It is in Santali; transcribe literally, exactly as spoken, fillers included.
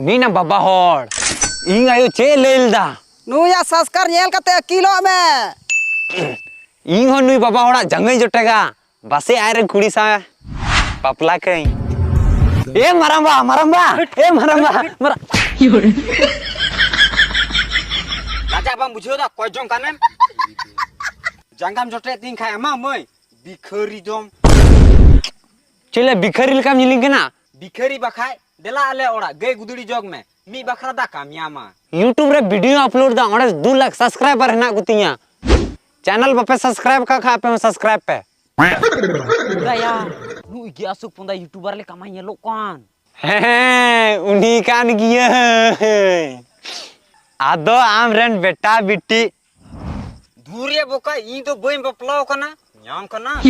ᱢᱤᱫ ᱱᱟ ᱵᱟᱵᱟ ᱦᱚᱲ, ᱤᱧ ᱟᱭᱳ ᱪᱮᱫ ᱮ ᱞᱟᱹᱭ ᱞᱮᱫᱟ? ᱱᱩᱭᱟᱜ ᱥᱚᱝᱥᱠᱟᱨ ᱧᱮᱞ ᱠᱟᱛᱮ ᱟᱹᱠᱤᱞᱚᱜ ᱢᱮ᱾ ᱤᱧ ᱦᱚᱸ ᱱᱩᱭ ᱵᱟᱵᱟ ᱦᱚᱲᱟᱜ ᱡᱟᱸᱜᱟᱧ ᱡᱚᱴᱮᱜᱟ, ᱵᱟᱥᱮ ᱟᱡ ᱨᱮᱱ ᱠᱩᱲᱤ ᱥᱟᱶ ᱵᱟᱯᱞᱟ ᱠᱟᱹᱧ᱾ ᱮ ᱢᱟᱨᱟᱝᱵᱟ, ᱢᱟᱨᱟᱝᱵᱟ, ᱮ ᱢᱟᱨᱟᱝᱵᱟ, ᱢᱟᱨᱟᱝ ᱞᱟᱡᱟ ᱵᱟᱢ ᱵᱩᱡᱷᱟᱹᱣ ᱫᱟ? ᱠᱚᱭ ᱡᱚᱝ ᱠᱟᱱᱮᱢ? ᱡᱟᱸᱜᱟᱢ ᱡᱚᱴᱮᱫ ᱛᱤᱧ ᱠᱷᱟᱡ ᱟᱢᱟ ᱢᱟᱹᱭ, ᱵᱤᱠᱷᱟᱹᱨᱤ ᱫᱚᱢ᱾ ᱪᱮᱫ ᱞᱮ ᱵᱤᱠᱷᱟᱹᱨᱤ ᱞᱮᱠᱟᱢ ᱧᱮᱞᱤᱧ ᱠᱟᱱᱟ? ᱵᱤᱠᱷᱟᱹᱨᱤ ᱵᱟᱠᱷᱟᱡ ᱫᱮᱞᱟ ᱟᱞᱮ ᱚᱲᱟᱜ ᱜᱟᱹᱭ ᱜᱩᱫᱲᱤ ᱡᱚᱜᱽ ᱢᱮ, ᱢᱤᱫ ᱵᱟᱠᱷᱨᱟ ᱫᱟᱠᱟᱢ ᱧᱟᱢᱟ᱾ YouTube ᱨᱮ video upload ᱫᱟ, ᱚᱸᱰᱮ ᱫᱩ ᱞᱟᱠᱷ subscriber ᱦᱮᱱᱟᱜ ᱠᱚᱛᱤᱧᱟ᱾ Channel ᱵᱟᱯᱮ subscribe ᱠᱟᱜ ᱠᱷᱟᱡ ᱟᱯᱮ ᱦᱚᱸ subscribe ᱯᱮ᱾ ᱫᱟᱭᱟ, ᱱᱩᱭ ᱜᱮ ᱟᱥᱳᱠ ᱯᱚᱸᱫᱟ YouTuber ᱞᱮᱠᱟ ᱢᱟᱭ ᱧᱮᱞᱚᱜ ᱠᱟᱱ᱾ ᱦᱮᱸ, ᱩᱱᱤ ᱠᱟᱱ ᱜᱤᱭᱟᱹᱧ᱾ ᱟᱫᱚ ᱟᱢ ᱨᱮᱱ ᱵᱮᱴᱟ ᱵᱤᱴᱤ ᱫᱷᱩᱨ ᱭᱟ ᱵᱚᱠᱟ, ᱤᱧ ᱫᱚ ᱵᱟᱹᱧ ᱵᱟᱯᱞᱟᱣ ᱠᱟᱱᱟ, ᱧᱟᱢ ᱠᱟᱱᱟ᱾